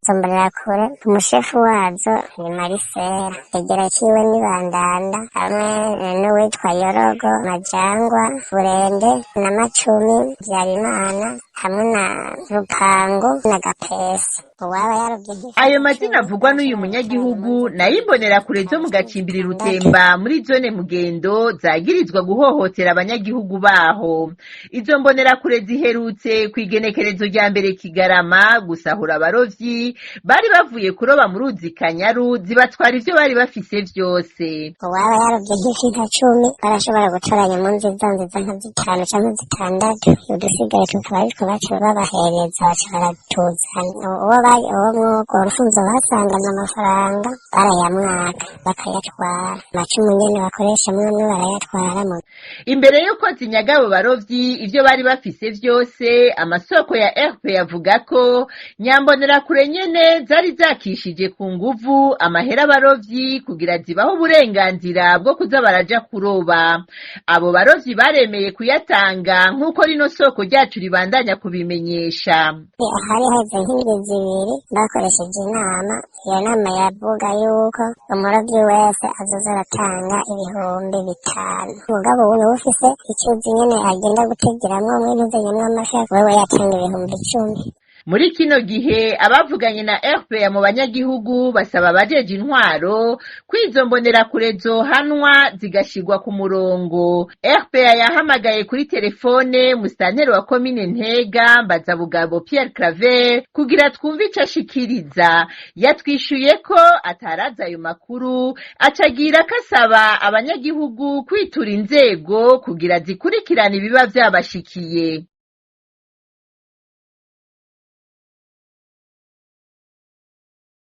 Izo mbonerakure, umushefu wazo ni Marisera, egera ciwe ni Bandanda, hamwe n'uwitwa Yorogo, Majangwa, Burende na Macumi, Vyarimana hamwe na Rupangu na Gapesi. Uwaba yarovye nk'ifi. Ayo mazina avugwa n'uyu munyagihugu nayo imbonerakure zo mu gacimbiri Rutemba muri zone Mugendo zagirizwa guhohotera abanyagihugu baho. Izo mbonerakure ziherutse kw'igenekerezo rya 1 Kigarama gusahura abarovyi bari bavuye kuroba mu ruzi Kanyaru, zibatwara ivyo bari bafise vyose. Uwaba yarovye nk'ifi nka 10, barashobora gutoranya mu nziza nziza nka zitanu canke zitandatu, udusigaye tukaba aritwo baca babahereza, baca baratuzana. Uwo bari uwo mwuko rufunzo basangana amafaranga, barayamwaka bakayatwara. Amacumu nyene bakoresha mwamwe barayatwara mu Imbere y'uko zinyaga abo barovyi ivyo bari bafise vyose, amasoko ya RP avuga ko nyambonerakure nyene zari zakishije ku nguvu amahera abarovyi kugira zibahe uburenganzira bwo kuza baraja kuroba. Abo barovyi baremeye kuyatanga, nk'uko rino soko ryacu ribandanya kubimenyesha. Hari heze nk'indwi 2 bakoresheje inama. Iyo nama yavuga yuko umurovyi wese azoza aratanga 5000. Mugabo ubu ufise icuzi nyene agenda gutegeramwo mwintuzenyemwo amafi, wewe yatanga 10,000. Muri kino gihe, abavuganye na RPA mu banyagihugu basaba abajeje intwaro ko izo mbonerakure zohanwa, zigashirwa ku murongo. RPA yahamagaye kuri telefone musitanteri wa komine Ntega, Mbazabugabo Pierre Claver, kugira twumve ico ashikiriza. Yatwishuye ko atarazi ayo makuru, acagira ko asaba abanyagihugu kwitura inzego kugira zikurikirane ibiba vyabashikiye.